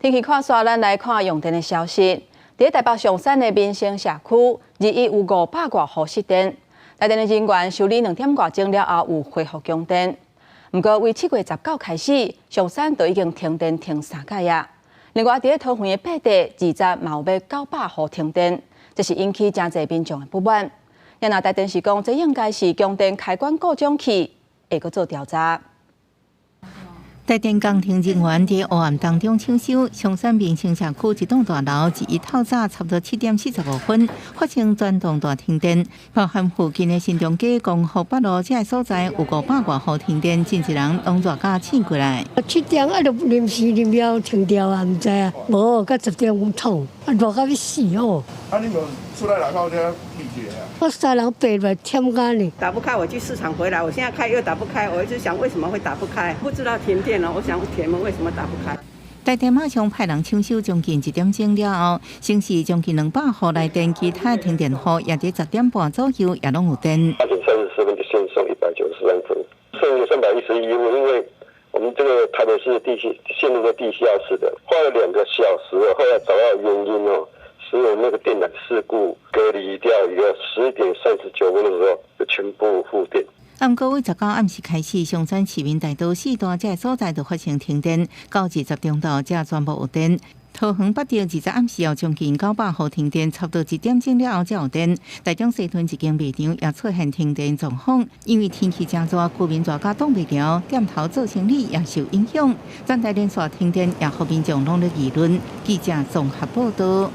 天氣看煞，咱來看用電的消息。佇台北松山的民生社區，21有500外戶失電。台電的人員修理2點外鐘了後，有恢復供電。毋過，為7月19開始，松山就已經停電停3擺啊。另外，佇桃園的八地，20嘛有欲900戶停電，這是引起誠濟民眾的不滿。若台電是講，這應該是供電開關故障去，會閣做調查。台電工程人員佇黑暗當中搶修，松山民生社區一棟大樓21透早差不多7點45分發生全棟大停電，包含附近的新中街、光復北路這个所在有500外戶停電，真濟人攏熱甲醒過來。 7點啊，就臨時臨了停掉啊，毋知啊，無到10點有燙，啊熱甲欲死哦。啊，你無出來內口遮翕一下啊？我三人爬來忝甲呢。打不開，我去市場回來，我現在開又打不開，我一直想為什麼會打不開，不知道停電了，我想鐵門為什麼打不開？台電馬上派人搶修將近1點鐘了後，省時將近200戶來電，其他停電戶也佇10點半左右也攏有電。8點34分就限送193戶，剩餘311戶，因為我們這個台北市地下線路的地下室的，花了2個小時，後來找到原因哦，是有那個電纜事故隔離掉一個10點39分的時候就全部復電。毋過，為19暗時開始，松山市民大道四段這个所在就發生停電，到20中晝才全部有電。桃園八德20暗時有將近900戶停電，差不多1點鐘了後才有電。台中西屯一間賣場也出現停電狀況，因為天氣誠熱，居民熱甲擋袂牢，店頭做生意也受影響。全台連續停電，也予民眾攏咧議論。記者綜合報道。